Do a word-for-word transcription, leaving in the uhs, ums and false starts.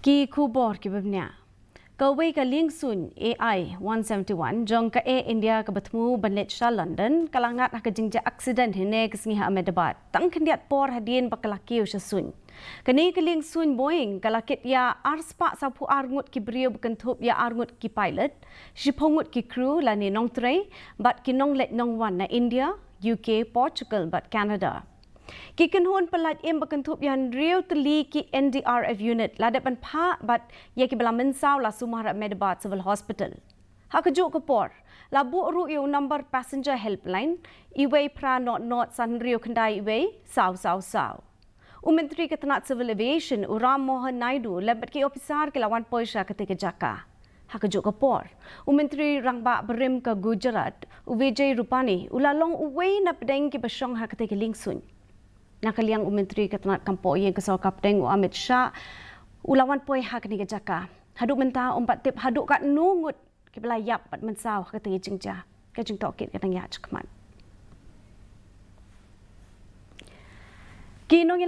Ki khubor kiba bniah. Kawei ka liengsuiñ A I one seventy-one jong ka Air India kaba thmu ban leit sha London ka la ngat ha ka jingjia aksiden hynne ka sngi ha Ahmedabad, tang khyndiat por hadien ba ka la kiew sha suiñ. Kane ka liengsuiñ Boeing ka la kit ïa arspah sawphew ar ngut ki briew, ba kynthup ïa ar ngut ki pilot, shiphew ngut ki crew lane nongtrei, bad ki nongleit nongwan na India, U K, Portugal bad Canada. Ki kynhun pyllait im ba kynthup ïa hynriew tylli ki N D R F unit la dep ban phah, bad ïa kiba la mynsaw la sumar ha Ahmedabad Civil Hospital. Ha kajuh ka por, la buh ruh ïa u number passenger helpline, uwei phra nod nod san hynriew khyndai uwei saw saw saw. U Myntri ka tnat Civil Aviation, u Ram Mohan Naidu, lem bad ki ophisar ki la wan poi sha katei ka jaka. Ha kajuh ka por, u Myntri Rangbah barim ka Gujarat, u Vijay Rupani, u la long uwei na pdeng kiba shong ha katei ka liengsuiñ. Na ka liang u Myntri ka tnat kam poh ïing ka sorkar pdeng, u Amit Shah, u la wan poi ha kane ka jaka. Haduh mynta ym pat tip haduh katno ngut kiba la ïap bad mynsaw ha katei ka jingjia. Ka jingtohkit ka dang ïaid shakhmat. Ki nong